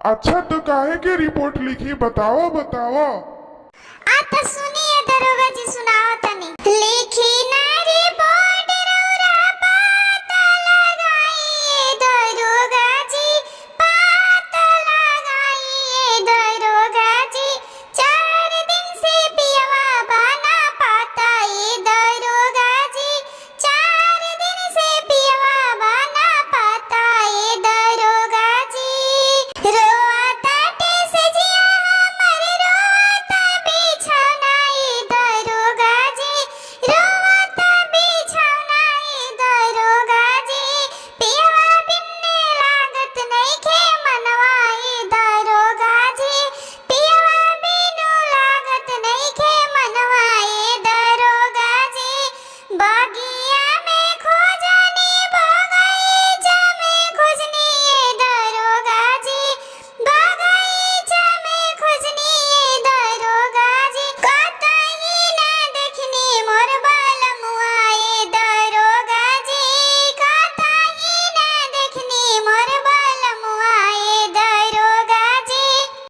अच्छा, तो काहे के रिपोर्ट लिखी? बताओ बताओ। आ त सुनिए दरोगा जी, सुनाओ तनी। लिखी